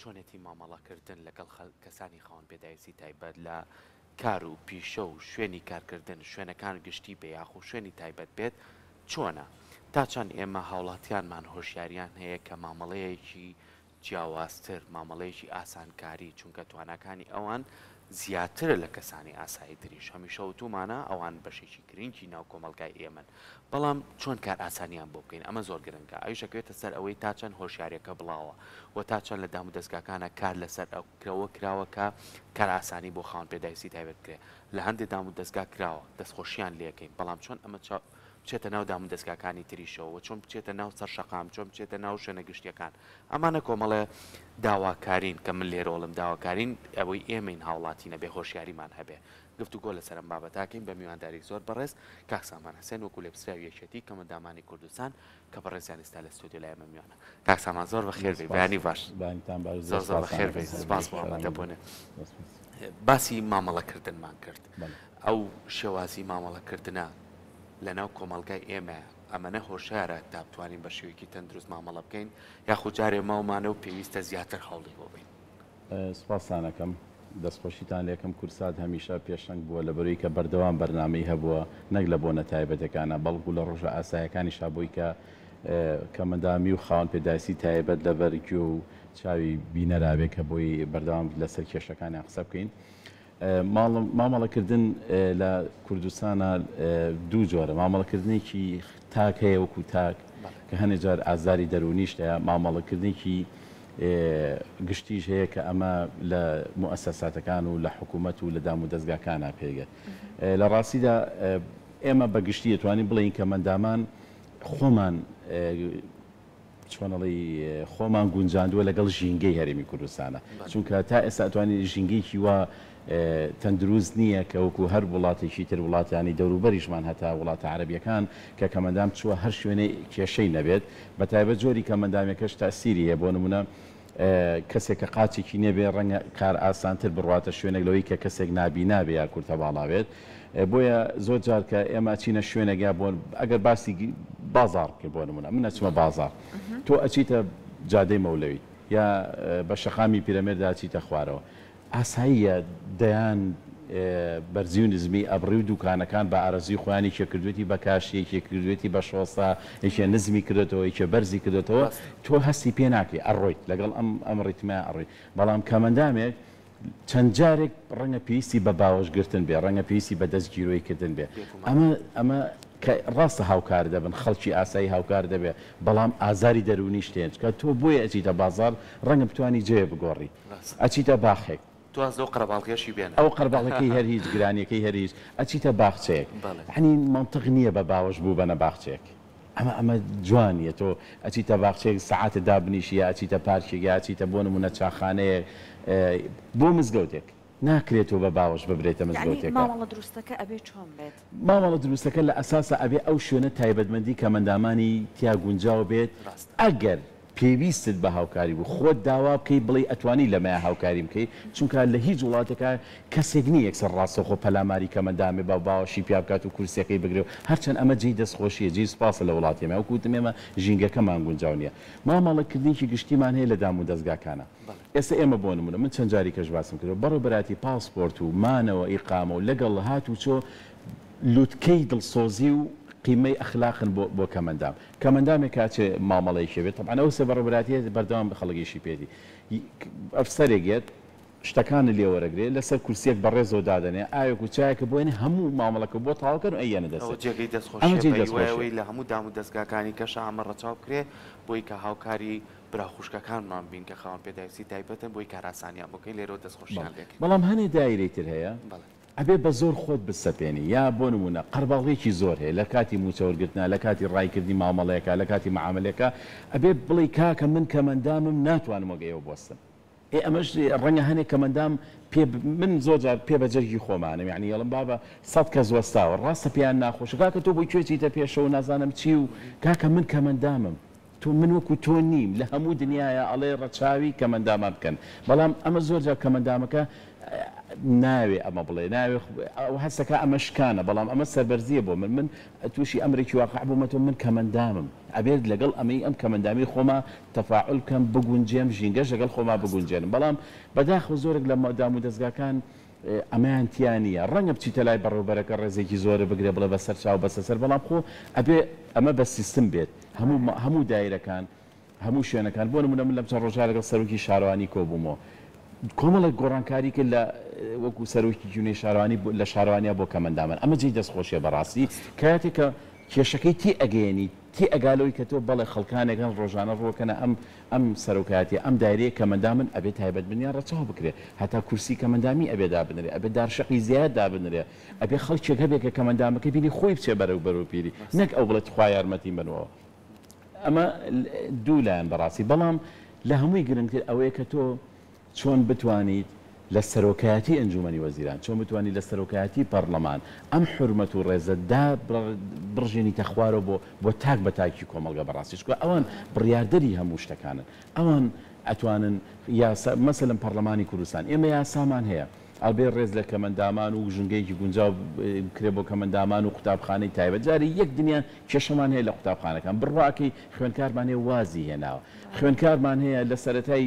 چۆنێتی مامەڵەکردن لەگەڵ کەسانی خاوەن پێداویستی تایبەت لە کار و پیشە و شوێنی کارکردن، شوێنەکان گشتی بێ یاخو شوێنی تایبەت بێت چۆنە؟ تا چەند ئێمە هاوڵاتیانمان هۆشیاریان هەیە کە مامەڵەیەکی جیاوازتر، مامەڵەیەکی ئاسانکاری، چونکە تواناکانی ئەوان زیاترە لە کەسانی ئاسایی تریش، هەمیشە وتومانە ئەوان بەشێکی گرنگی ناو کۆمەڵگای ئێمەن، بەڵام چۆن کارئاسانیان بۆ بکەین ئەمە زۆر گرنگە، ئەویش ئەکەوێتە سەر ئەوەی تا چەند هۆشیاریەکە بڵاوە و تا چەند لە دامودەزگاکانا کار لەسەر ئەوە کراوە کە کارئاسانی بۆ خاوەن پێداویستی تایبەت بکرێت، لە هەندێ دامودەزگا کراوە دەستخۆشیان لێکەین، بەڵام چۆن ئەمە بچێتە ناو دامودەزگاکانی تریشەوە و چۆن بچێتە ناو سەر شەقام، چۆن بچێتە ناو شوێنە گشتیەکان، ئەمانە کۆمەڵێ داواکارین کە من لێرەوەڵێم داواکارین ئەوەی ئێمەین هاوڵاتی نەبێ هۆشیاریمان هەبێ گفتوگۆ لەسەر ئەم بابەتە ئەکەین بە میوانداری زۆر بەڕێز کاک سامان حسێن وەکو لێپرسراوی یەکێتی کەمەندامانی کوردستان کە بەڕێزیان ئێستا لە ستۆدیۆ لای ئێمە میوانە. کاک سامان زۆر بەخێر بێی بەیانی باش. بەیانیتان باش زۆر زۆر بەخێر بێی سپاس بۆ ئامادەبوونت. باسی مامەڵەکردنمان کرد ئەو شێوازی مامەڵەکردنە لەناو کۆمەڵگای ئێمە ئەمەنە هۆشیارە تا بتوانین بە شێوەیەکی تەندروست مامەڵە بکەین یاخود جارێ ماومانە و پێویستە زیاتر هەوڵی بۆ بەین؟ سوپاستان ئەکەم دەستخۆشیتان لێکەم کوردسات هەمیشە پێشەنگ بووە لەبەرەوەی کە بەردەوام بەرنامەی هەبووە نەک لە بۆنە تایبەتەکانا بەڵکو لە ڕۆژە ئاسایەکانیشا بۆی کە کەمەندامی و خاوەن پێداویستی تایبەت لەبەر گوێ و چاوی بینەرا بێ کە بۆی بەردەوام لەسەر کێشەکانیان قسە بکەین. مامەڵەکردن لە کوردستانا دوو جۆرە، مامەڵەکردنێکی تاک هەیە وەکو تاک کە هەنێ جار ئازاری دەروونیشت هەیە، مامەڵەکردنێکی گشتیش هەیە کە ئەمە لە موئەسەساتەکان و لە حکوومەت و لە دامودەزگاکانا پێگەت. لە ڕاستیدا ئێمە بە گشتی دەتوانین بڵێین کە مەندامان خۆمان چۆن ئەڵێی خۆمان گونجاندووە لەگەڵ ژینگەی هەرێمی کوردستانە چونکە تا ئێستا ئەتوانی ژینگەیەکی وا تەندروست نییە کە وەکو هەر وڵاتێکی تر وڵاتانی دەوروبەریشمان هەتا وڵاتە عەرەبیەکان کە کەمەندام چووە هەر شوێنێ کێشەی نەبێت بەتایبەت جۆری کەمەندامەکەش تاسیری هەیە بۆ نمونە کەسێک کە قاچێکی نەبێ ڕەنگە کار ئاسانتر بڕواتە شوێنێک لەوەی کە کەسێک نابینا بێ یا کورتە باڵا بێت بۆیە زۆر جار کە ئێمە ئەچینە شوێنێک یا بۆ ئەگەر باسی بازاڕ بکەین بۆ نمونە من ئەچمە بازاڕ تۆ ئەچیتە جادەی مەولەوی یا بە شەقامی پیرەمێردا ئەچیتە خوارەوە ئاساییە دەیان بەرزی و نزمی ئەبڕی و دوکانەکان بە ئارەزوی خۆیان یەکێ کردوێتی بە کاشی یەکێ کردوێتی بە شۆستە یەکێ نزمی کردۆتەوە یەکێ بەرزی کردۆتەوە تۆ هەستی پێ ناکەی ئەڕۆیت لەگەڵ ئەم ئەم ڕیتمە ئەڕۆی بەڵام کەمەندامێک چەند جارێک ڕەنگە پێویستی بە باوەش گرتن بێ ڕەنگە پێویستی بە دەست گیرۆی کردن بێ ئەمە ئەمە کە ڕاستە هاوکار دەبن خەڵکی ئاسایی هاوکار دەبێ بەڵام ئازاری دەروونیشت هەیە چونکە تۆ بۆیە ئەچیتە بازاڕ ڕەنگە بتوانی جێ بگۆڕی ئەچیتە باخێک. تۆ واز لەو قەرەباڵغیەشی بێنە. ئەو قەرباڵغەکەی هەر هیچ، گرانیەکەی هەر هیچ. ئەچیتە باخچەیەک. یەعنی مەنتق نییە بە باوەش بووبەنە باخچەیەک. ئەمە ئەمە جوان نییە. تۆ ئەچیتە باخچەیەک سەعاتێ دابنیشی یا ئەچیتە پارکێک یا ئەچیتە بۆ نموونە چاخانەیەک بۆ مزگەوتێک. ناکرێ تۆ بە باوەش ببرێیتە یەعنی مزگەوتێکە. مامەڵە دروستەکە ئەبێ چۆن بێت؟ مامەڵە دروستەکە لە ئەساسا ئەبێ ئەو شوێنە تایبەتمەندی کەمەندامانی تیا گونجاو بێت، ئەگەر پێویستت بە هاوکاری بوو خۆت داوا بکەی بڵێی ئەتوانی لەمەیا هاوکاریم بکەی چونکە لە هیچ وڵاتێکا کەسێک نیە یەکسەر ڕاستەوخۆ پەلاماری کەمەندامێ با و باوەشی پیا بکات و کورسیەکەی بگرێ و هەرچەند ئەمە جێی دەستخۆشیە جێی سوپاسە لە وڵاتی ئێمە وەکو وتم ئێمە ژینگەکەمان گونجاو نیە مامەڵەکردنێکی گشتیمان هەیە لە دامودەزگاکانا ئێستا ئێمە بۆ نمونە من چەند جاری کەش باسم کردوە بەڕێوبەرایەتی پاسپۆرت و مانەوە ئیقامە و لەگەڵ هاتوچۆ لوتکەی دڵسۆزی و قیمەی ئەخلاقن بۆ بۆ کەمەندام کەمەندامێک کە ئەچێ مامەڵەیەکی هەبێت تەبعەن ئەو سێ بەڕێوبەرایەتیە بەردەوام خەڵک ئیشی پێدی ئەفسەرێک یەت شتەکانت لێ وەرەگرێ لەسەر کورسیەک بەڕێزەوە دادەنێ ئاوێک و چایەکە بۆ یەنێ هەموو مامەڵەکە بۆ تەواوکەن و ئەیەنە ئەوە دەستت جێگەی ئەمە دەستخۆشیە جێی بە هیوای دەستخۆشیە. ئەوەی لە هەموو دام و دەزگاکانی کەشا ئەمە ڕەچاو بکرێ بۆی کە هاوکاری برا خوشکەکانمان بین کە خاوەن پێداویستی تایبەتن بۆی کارئاسانیان بۆ بکەین لێرەوە دەستخۆشیان بەڵێ لێکەین. بەڵام هەنێ دایرەی تر هەیە بەڵێ. ئەبێ بە زۆر خۆت بسەپێنی یا بۆ نموونە قەرباڵغیەکی زۆر هەیە لە کاتی مووچە وەرگرتنا لە کاتی ڕایکردنی مامەڵەیەکا لە کاتی مەعامەلەیەکا ئەبێ بڵێی کاکە من کەمەندامم ناتوانم وەک ئێوە بوەستم ئێ ئەمەش ڕەنگە هەنێ کەمەندام پێ من زۆر جار پێ بە جەرگی خۆمانم یەعنی ئەڵێم بابە سەت کەس وەستاوە ڕاستە پێیان ناخۆشە کاکە تۆ بۆ کوێ چیتە پێشەوە نازانم چی و کاکە من کەمەندامم. تۆ من وەکو تۆ نیم لە هەموو دنیایا ئەڵێ ڕەچاوی کەمەندامان بکەن بەڵام ئەمە زۆر جار کەمەندامەکە ناوێ ئەمە بڵێ ناوێ ئەو هەستەکە ئەمە شکانە بەڵام ئەمە سەربەرزیە بۆ من من تووشی ئەمرێکی واقع بوومەتەوە من کەمەندامم ئەبێت لەگەڵ ئەمەی ئەم کەمەندامی خۆما تەفاعول بکەم بگونجێم ژینگەش لەگەڵ خۆما بگونجێنم بەڵام بەداخەوە زۆرێک لە دام و دەزگاکان ئەمەیان تیا نییە. ڕەنگە بچیتە لای بەڕێوبەرەکە ڕێزێکی زۆرت بگرێ بڵێ بەسەر چاو بەسە سەر بەڵام خۆ ئەبێ ئەمە بە سیستم بێت هەموو هەموو دایرەکان هەموو شوێنەکان بۆ نمونە من لەم چەند ڕۆژە لەگەڵ سەرۆکی شارەوانی کۆبوومەوە کۆمەڵێک گۆڕانکاری کرد لە وەکو سەرۆکی جونەی شارەوانی لە شارەوانیا بۆ کەمەندامان ئەمە جێی دەستخۆشیە بەڕاستی کاتێک کە کێشەکەی تێ ئەگەیەنی تێ ئەگا لەوەی کە تۆ بەڵێ خەڵکانێک هەن ڕۆژانە ڕووەکەنە ئەم ئەم سەرۆکایەتیە ئەم دایرەیە کەمەندامن ئەبێ تایبەتمەندیان ڕەچاو بکرێ هەتا کورسی کەمەندامی ئەبێ دابنرێ ئەبێ دارشەقی زیاد دابنرێ ئەبێ خەڵکێک هەبێ کە کەمەندامەکەی بینی خۆی بچێ بەرەو بەرەو پیری نەک ئەو بڵێ تخوا یارمەتیم بەن وەوە ئەمە دوو لایەن بەڕاستی بەڵام لە هەمووی گرنگتر ئەوەیە کە تۆ چۆن بتوانیت لە سەرۆکایەتی ئەنجومەنی وەزیران، چۆن بتوانیت لە سەرۆکایەتی پەڕلەمان ئەم حورمەت و ڕێزە دا بڕژێنیتە خوارەوە بۆ بۆ تاک بە تاکی کۆمەڵگە بەڕاستی چونکە ئەوان بڕیاردەری هەموو شتەکانن ئەوان ئەتوانن یاسا مەسەلەن پەڕلەمانی کوردستان ئێمە یاسامان هەیە ئەبێ ڕێز لە کەمەندامان و ژینگەیەکی گونجاو بکرێ بۆ کەمەندامان و قوتابخانەی تایبەت جارێ یەک دنیا کێشەمان هەیە لە قوتابخانەکان بڕواکەی خوێندکارمان هەیە وازی هێناوە خوێندکارمان هەیە لە سەرەتای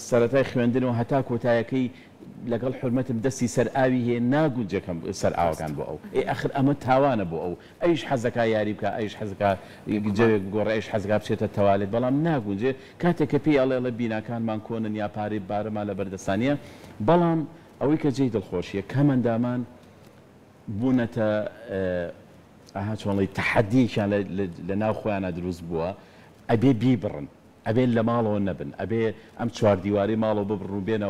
سەرەتای خوێندنەوە هەتا کۆتایەکەی لەگەڵ حورمەتم دەستی سەر ئاوی هەیە ناگونجێ کەم سەر ئاوەکان بۆ ئەو ئێ ئەخر ئەمە تاوانە بۆ ئەو ئەویش حەزەکا یاری بکا ئەویش حەزەکا جەوێک بگۆڕێ ئەویش حەزەکا بچێتە تەوالێت بەڵام ناگونجێ کاتێک کە پێی ئەڵێ ئەڵێ بیناکانمان کۆنن یا پارەی بارەمان لەبەر دەستا نیە بەڵام ئەوەی کە جێی دڵخۆشیە کەمەندامان بوونەتە ئەها چۆن ڵێی تەحەدیەکیان لە ناو خۆیانا دروست بووە ئەبێ بیبڕن ئەبێ لە ماڵەوە نەبن، ئەبێ ئەم چواردیوارەی ماڵەوە ببڕن و بێنە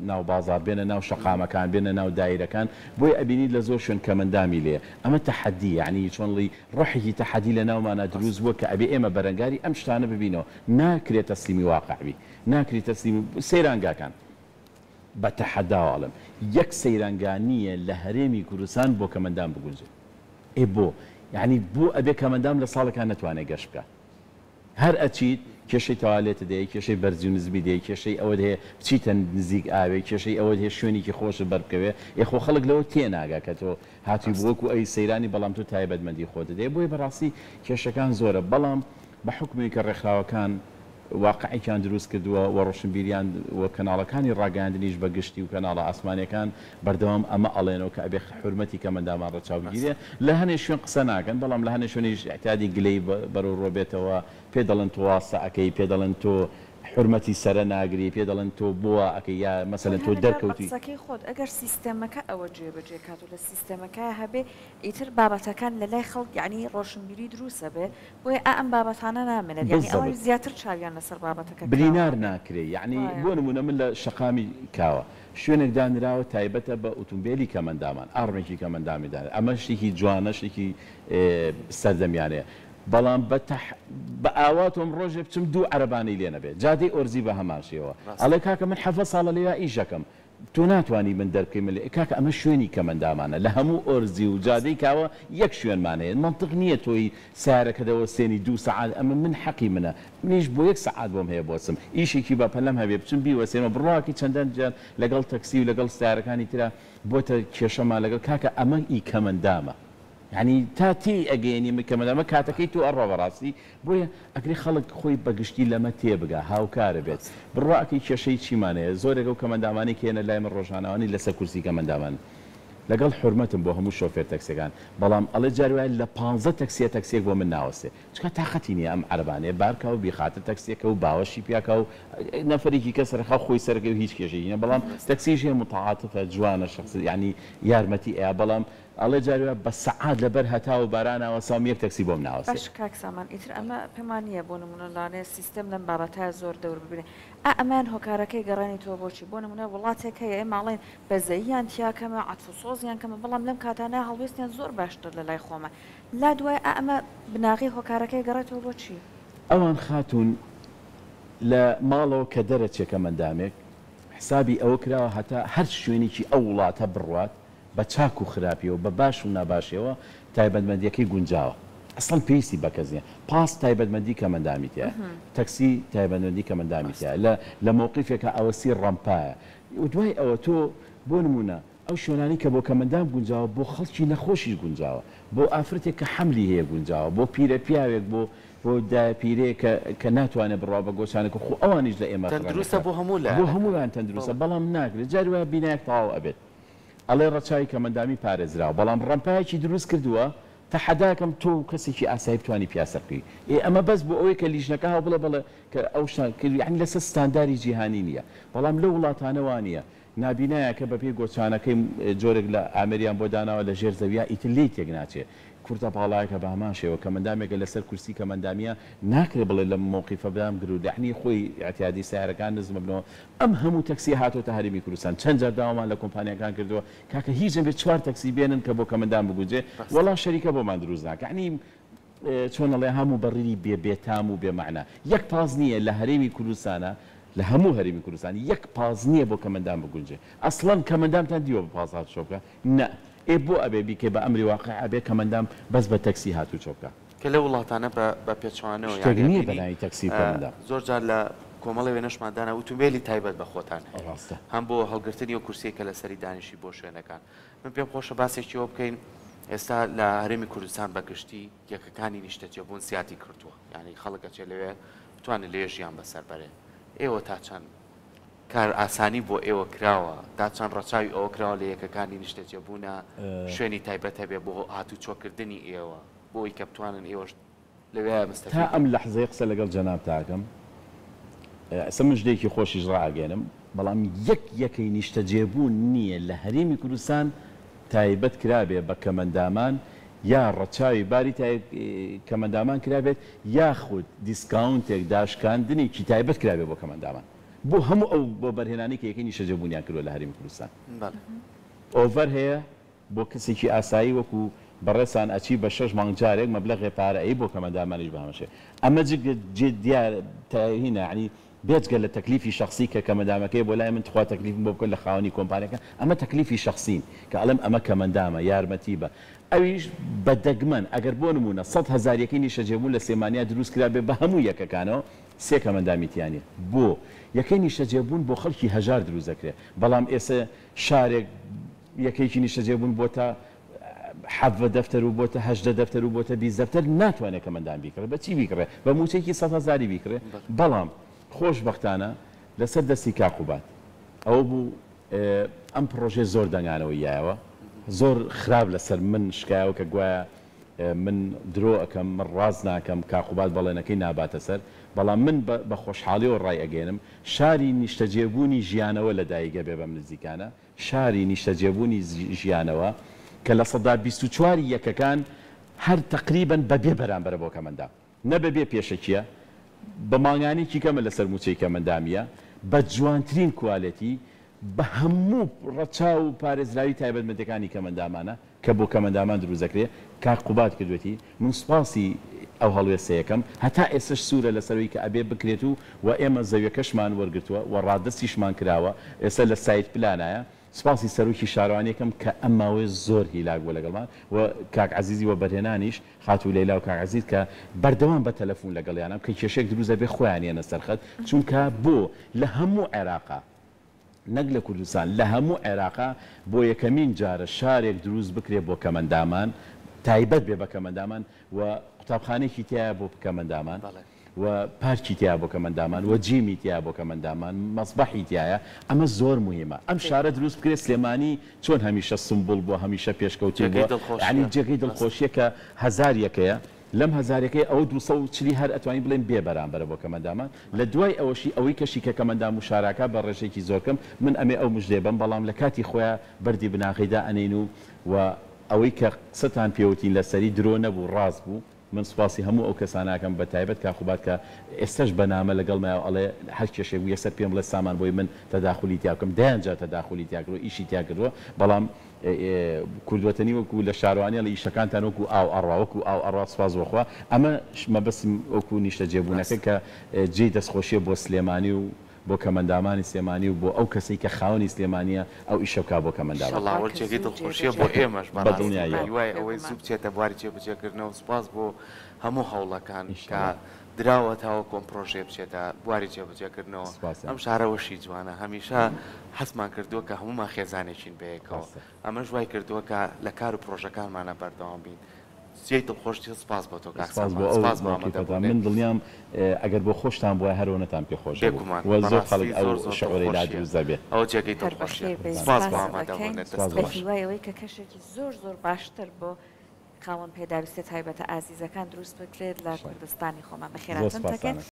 ناو بازاڕ، بێنە ناو شەقامەکان، بێنە ناو دایرەکان، بۆیە ئەبینیت لە زۆر شوێن کەمەندامی لێیە. ئەمە تەحەدییە، یەعنی چۆن ڵێی ڕۆحێکی تەحەدی لە ناومانا دروست بووە کە ئەبێ ئێمە بەرەنگاری ئەم شتانە ببینەوە. ناکرێ تەسلیمی واقع بی، ناکری تەسلیمی سەیرانگاکان. بە تەحەداوە ئەڵێم یەک سەیرانگا نییە لە هەرێمی کوردستان بۆ کەمەندام بگونجێ. ئێ بۆ؟ یەعنی بۆ ئەبێ کەمەندام لە ساڵێکا نەتوانێ گەشت بکا؟ هەر ئەچیت کێشەی تەوالێتت هەیە، کێشەی بەرزی و نزمیت هەیە، کێشەی ئەوەت هەیە بچیتە نزیک ئاوێ، کێشەی ئەوەت هەیە شوێنێکی خۆشت بەر بکەوێ، ئێ خۆ خەڵک لەوە تێناگا کە تۆ هاتووی بۆ وەکوو ئەوی سەیرانی بەڵام تۆ تایبەتمەندی خۆتت هەیە، بۆیە بەڕاستی کێشەکان زۆرە بەڵام بە حوکمی کە ڕێکخراوەکان واقعێکیان دروست کردووە و ڕۆشنبیریان و کەناڵەکانی ڕاگەیاندنیش بە گشتی و کەناڵە ئاسمانیەکان بەردەوام ئەمە ئەڵێنەوە کە ئەبێ حورمەتی کەمەندامان ڕەچاو بگیرێ لە هەنێ شوێن قسە ناکەن بەڵام لە هەنێ شوێنیش ئیعتیادی گلەیی بەرەو ڕۆ بێتەوە پێ دەڵێن تۆ واستە ئەکەی پێ دەڵێن تۆ حورمەتی سەرە ناگری پێ دەڵێن تۆ بۆ وا ئەکەی یا مەسەلەن خۆی تۆ هەنێ جار بە دەرکەوتوی. قسەکەی خۆت ئەگەر سیستێمەکە ئەوە جێ بەجێ کات و لە سیستێمەکەیا هەبێ ئیتر بابەتەکان لە لای خەڵک یەعنی ڕۆشنبیری دروست ئەبێ بۆیە ئا ئەم بابەتانە نامێنێت یانی ئەوان بالضبط. زیاتر چاویان لەسەر بابەتەکە کراوە بریندار ئەبێ. ناکرێ یەعنی وایە. بۆ نمونە من لە شەقامی کاوە شوێنێک دانراوە تایبەتە بە ئوتومبێلی کەمەندامان ئاڕمێکی کەمەندامی دانرا ئەمە شتێکی جوانە شتێکی سەردەمیانەیە بەڵام بە تەح بە ئاواتۆم ڕۆژێ بچم دوو عەرەبانەی لێ نەبێ جادەی ئۆرزی بە هەمان شێوە ئەڵێ کاکە من حەڤە ساڵە لێیا ئیشەکەم تۆ ناتوانی من دەربکەی من لێ کاکە ئەمە شوێنی کەمەندامانە لە هەموو ئۆرزی و جادەی کاوە یەک شوێنمان هەیە مەنتق نییە تۆی سەیارەکە دەوەستێنی دوو سەعات ئەمە من حەقی منە منیش بۆ یەک سەعات بۆم هەیە بۆچم ئیشێکی بە پەلەم هەبێ بچم بیوەستێنمەوە بڕواکەی چەندان جار لەگەڵ تەکسی و لەگەڵ سەیارەکانی ترا بۆتە کێشەمان لەگەڵ کاکە ئەمە ئی کەمەندامە یانی تا تێی ئەگەیەنی من کەمەندامە کاتەکەی تۆ ئەڕوا بەڕاستی بۆیە ئەکرێ خەڵک خۆی بە گشتی لەمە تێبگا هاوکارە بێت بڕوا ئەکەی کێشەی چیمان هەیە زۆرێک ئەو کەمەندامانەی کە یەنە لای من ڕۆژانەوانی لەسەر کورسی کەمەندامان لەگەڵ حورمەتم بۆ هەموو شۆفێر تەکسیەکان بەڵام ئەڵێ جاری وایە لە پانزە تەکسیە تەکسیەک بۆ من ناوەستێ چونکە تاقەتی نیە ئەم عەرەبانەیە بارکا و بیخاتە تەکسیەکە و باوەشی پیاکا و نەفەرێکی کە سەرخا خۆی سەرەکەی و هیچ کێشەیەکی نیە بەڵام تەکسیش هەیە متعاتفە جوانە شەخس یانی یارمەتی ئەیا بەڵام ئەڵێ جاری وایە بە سەعات لەبەر هەتاو و بارانا وەستاوم یەک تەکسی بۆم ناوەستێ. باشە کاک سامان ئیتر ئەمە پێمان نیە بۆ نمونە لانەیە سیستێم لەم بابەتە زۆر دەور ببینێ ئا ئەمەیان هۆکارەکەی گەڕێنیتەوە بۆچی بۆ نمونە وڵاتێک هەیە ئێمە ئەڵێین بەزەییان تیا کەمە عەتف و سۆزیان کەمە بەڵام لەم کاتانە هەڵوێستیان زۆر باشتر لە لای خۆمە لا دوای ئا ئەمە بناغەی هۆکارەکەی گەڕێتەوە بۆ چی؟ ئەوان خاتوون لە ماڵەوە کە دەرەچێ کەمەندامێک حسابی ئەوە کراوە هەتا هەر شوێنێکی ئەو وڵاتە بڕوات بە چاک و خراپیەوە بە باش و ناباشیەوە تایبەتمەندیەکەی گونجاوە. ئەسڵەن پێویستی بە کەس نیە. پاس تایبەتمەندی کەمەندامی تیایە. تەکسی تایبەتمەندی کەمەندامی تیایە. لە لە مەوقیفێکا ئەوەستی ڕەمپایە. دوای ئەوە تۆ بۆ نموونە ئەو شوێنانەی کە بۆ کەمەندام گونجاوە بۆ خەڵکی نەخۆشیش گونجاوە. بۆ ئافرەتێک کە حەملی هەیە گونجاوە. بۆ پیرە پیاوێک بۆ بۆ دایە پیرەیەک کە کە ناتوانێ بڕوا بە گۆچانەکە خۆ ئەوانیش لە ئێمە تەندروستە خڕەنەکە. بۆ هەموو بۆ لایەنەکان. هەموویان تەندروستە بەڵێ. بەڵام ناکرێ. جاری وایە بینایەک تەواو ئەبێت. ئەڵێ ڕەچاوی کەمەندامی پارێزراوە بەڵام ڕەمپایەکی دروست کردووە تەحەداکەم تۆ و کەسێکی ئاسایی بتوانی پیاسە بکەی ئێ ئەمە بەس بۆ ئەوەی کە لیژنەکە هاو بڵێ بەڵێ کە ئەو شتان کرد یانی لەسەر ستانداری جیهانی نییە بەڵام لەو وڵاتانە وا نییە نابینایەکە بەپێی گۆچانەکەی جۆرێک لە ئامێریان بۆ داناوە لە ژێر زەویا ئیتر لێی تێک ناچێ کورتە باڵایەکە بە هەمان شێوە کەمەندامێکە لەسەر کورسی کەمەندامیە ناکرێ بڵێ لەم مەوقیفە بدام گرو یەعنی خۆی ئیعتیادی سەیارەکان نزم ئەبنەوە ئەم هەموو تەکسیە هاتۆتە هەرێمی کوردستان چەند جار داوامان لە کۆمپانیاکان کردووە کاکە هیچ نەبێ چوار تەکسی بێنن کە بۆ کەمەندام بگونجێ ڕاستە. وەڵا شەریکە بۆمان دروست ناکا یەعنی چۆن ئەڵێ ها موبەڕیری بێ بێتام و بێ مەعنا یەک پاس نییە لە هەرێمی کوردستانا لە هەموو هەرێمی کوردستان یەک پاس نییە بۆ کەمەندام بگونجێ ئەسڵەن کەمەندامتان دیوە بە پاس هاتوچۆ بکا نە ئێ بۆ ئەبێ بیکەی بە ئەمری واقع ئەبێ کەمەندام بەس بە تەکسی هاتوچۆ بکا. کە لەو وڵاتانە بە بە پێچەوانەوە شتێک یانی نییە بە ئەبینی ناوی تەکسی و کەمەندام. زۆر جار لە کۆمەڵێ وێنەشمان دانا ئوتومبێلی تایبەت بە خۆتان هەیە ڕاستە. هەم بۆ هەڵگرتنی ئەو کورسیەی کە لەسەری دانیشی بۆ شوێنەکان من پێم خۆشە باسێکی ئەوە بکەین ئێستا لە هەرێمی کوردستان بە گشتی یەکەکانی نیشتەجێبوون زیادی کردووە یانی خەڵک ئەچێ لەوێ بتوانێت لەوێ ژیان بەسەر بەرێ ئێوە تا چەند کار ئاسانی بۆ ئێوە کراوە تا چەند ڕەچاوی ئەوە کراوە لە یەکەکانی نیشتەجێبوونە شوێنی تایبەت هەبێ بۆ هاتوچۆکردنی ئێوە بۆ ئەوی کە بتوانن ئێوەش لەوێ تا مستەفید ئەم بن. لەحزەیە قسە لەگەڵ جەنابتا ئەکەم ئێستا مژدەیەکی خۆشیش ڕائەگەیەنم بەڵام یەک یەکەی نیشتەجێبوون نییە لە هەرێمی کوردستان تایبەت کرابێ بە کەمەندامان یا ڕەچاوی باری کەمەندامان کرابێت یاخود دیسکاونتێک داشکاندنێکی تایبەت کرابێ بۆ کەمەندامان بۆ هەموو ئەو وەبەرهێنانەی کە یەکەی نیشتەجێبوونیان کردووە لە هەرێمی کوردستان. بەڵێ. ئۆڤەر هەیە بۆ کەسێکی ئاسایی وەکو بەڕێزتان ئەچی بە شەش مانگ جارێک مەبلەغێ پارە ئەی بۆ کەمەندامانیش بە هەمان شێوە ئەمە جگە جێ دیار تاهینە یەعنی بێجگە لە تەکلیفی شەخسی کە کەمەندامەکەی بۆ لای من تخوا تەکلیفم بۆ بکە لە خاوەنی کۆمپانیاکە ئەمە تەکلیفی شەخسین کە ئەڵێم ئەمە کەمەندامە یارمەتی بە ئەویش بە دەگمەن ئەگەر بۆ نموونە 100,000 یەکەی نیشتەجێبوون لە سلێمانیا دروست کرابێ بە هەموو یەکەکانەوە سێ کەمەندامی تیا نیە بۆ یەکەی نیشتەجێبوون بۆ خەڵکی هەژار دروست دەکرێ بەڵام ئێسە شارێک یەکەیەکی نیشتەجێبوون بۆتە حەڤە دەفتەر و بۆتە 18 دەفتەر و بۆتە 20 دەفتەر ناتوانێت کەمەندان بیکڕێ بە چی بیکڕێ بە مووچەیەکی 100 هەزاری بیکڕێ بەڵام خۆشبەختانە لەسەر دەستی کاک قوباد ئەوە بوو ئەم پڕۆژەیە زۆر دەنگانەوەی یایەوە زۆر خراپ لەسەر من شکایەوە کە گوایە من درۆ ئەکەم من ڕاست ناکەم کاک قوباد بەڵێنەکەی ناباتە سەر بەڵام من بە خۆشحاڵیەوە ڕای ئەگەیەنم شاری نیشتەجێبوونی ژیانەوە لەدایک ئەبێ بەم نزیکانە شاری نیشتەجێبوونی ژیانەوە کە 24% ی یەکەکان هەر تەقریبەن بە بێ بەرامبەرە بۆ کەمەندام نە بە بێ پێشەکیە بە مانگانەیەکی کەمە لەسەر مووچەی کەمەندامیە بە جوانترین کوالێتی بە هەموو ڕەچاو و پارێزراوی تایبەتمەندیەکانی کەمەندامانە کە بۆ کەمەندامان دروست دەکرێ کاک قوباد کردوێتی من سوپاسی ئەو هەڵوێستەیەکەم هەتا ئێستەش سوورە لەسەرەوەی کە ئەبێ بکرێت و و ئێمە زەویەکەشمان وەرگرتووە و ڕادەستیشمان کراوە ئێستا لە site plan ایە سوپاسی سەرۆکی شارەوانیەکەم کە ئەم ماوەیە زۆر هیلاک بووە لەگەڵمان و کاک عەزیزی وەبەرهێنانیش خاتوو لەیلا و کاک عەزیز کە بەردەوام بە تەلەفون لەگەڵیانم کە کێشەیەک دروست دەبێ خۆیان یەنە سەر خەت چونکە بۆ لە هەموو عێراقا نەک لە کوردستان لە هەموو عێراقا بۆ یەکەمین جارە شارێک دروست بکرێ بۆ کەمەندامان تایبەت بێ بە کەمەندامان و قوتابخانەیەکی تیایە بۆ کەمەندامان و پارکی تیایە بۆ کەمەندامان و جیمی تیایە بۆ کەمەندامان مەسبەحی تیایە ئەمە زۆر موهیمە ئەم شارە دروست بکرێ سلێمانی چۆن هەمیشە سمبوڵ بووە هەمیشە پێشکەوتوو جێگەی بووە یانی دڵخۆشیە جێگەی دڵخۆشیە کە هەزار یەکەیە لەم هەزارەکەی ئەوە 240 ی هەر ئەتوانین بڵێین بێ بەرامبەرە بۆ کەمەندامان لە دوای ئەوەشی ئەوەی کەشی کە کەمەندام و شاراکا بە ڕێژەیەکی زۆر کەم من ئەمێ ئەو مژدەیە بەم بەڵام لە کاتی خۆیا بەردی بناغەی دائەنێین و و ئەوەی کە قسەتان پێ وتین لەسەری درۆ نەبوو ڕاست بوو من سوپاسی هەموو ئەو کەسانە ئەکەم بە تایبەت کاک قوباد کە ئێستەش بە نامە لەگەڵمایە و ئەڵێ هەر کێشەیەک بوو یەکسەر پێم بڵێ سامان بۆی من تەداخولی تیا بکەم دەیان جار تەداخولی تیا کردووە ئیشی تیا کردووە بەڵام کوردوەتەنی وەکو لە شارەوانی ئەڵێ ئیشەکانتان وەکو ئاو ئەڕوا وەکو ئاو ئەڕوا سوپاس بۆ خوا ئەمە مەبەستم وەکو نیشتەجێبوونەکە کە جێی دەستخۆشیە بۆ سلێمانی و. بۆ کەمەندامانی سلێمانی و بۆ ئەو کەسەی کە خاوەنی سلێمانیە ئەو ئیشە بکا بۆ کەمەندامان. ئیشەڵا وە کە جێگەی زوو دڵخۆشیە جێبەجێ بۆ بێت. ئێمەش بە بەڕاستی بە دڵنیاییەوە. هیوای ئەوەی زوو بێگومان. بچێتە بواری جێبەجێکردنەوە سوپاس بۆ هەموو هەوڵەکان کە ئیشەڵا. دراوە تاوەکو ئەم پرۆژەیە بچێتە بواری جێبەجێکردنەوە سوپاسیان. ئەم شارە وەشی جوانە هەمیشە حەزمان کردووە کە هەموومان خێزانێکین بەیەکەوە ڕاستە. ئەمەش وای کردووە کە لە کار و پرۆژەکانمانا بەردەوام بین جێی دڵخۆشیە سوپاس بۆ تۆ کاک سپاس بۆ سامان ئەو سپاس بۆ مەوقیفەتان ئامادەبوونت. من دڵنیام ئەگەر بۆ خۆشتان بوایە هەر ئەوەنەتان پێ خۆش ئەبوو بێگومان و زۆر خەڵک بەڕاستی ئەو زۆر زۆر شعورەی لا دڵخۆشیە دروست دەبێ. ئەوە جێگەی هەر دڵخۆشیە بەخێر بێی سپاس بۆ سپاست ئامادەبوونت دەکەین دەست سپاس بە بۆ خۆش. هیوای ئەوەی کە کەشێکی زۆر زۆر باشتر بۆ خاوەن پێداویستیە تایبەتە ئازیزەکان دروست بکرێت لە ئیشاڵڵا کوردستانی خۆمان زۆر بەخێراتن دەکەین. سپاستانە.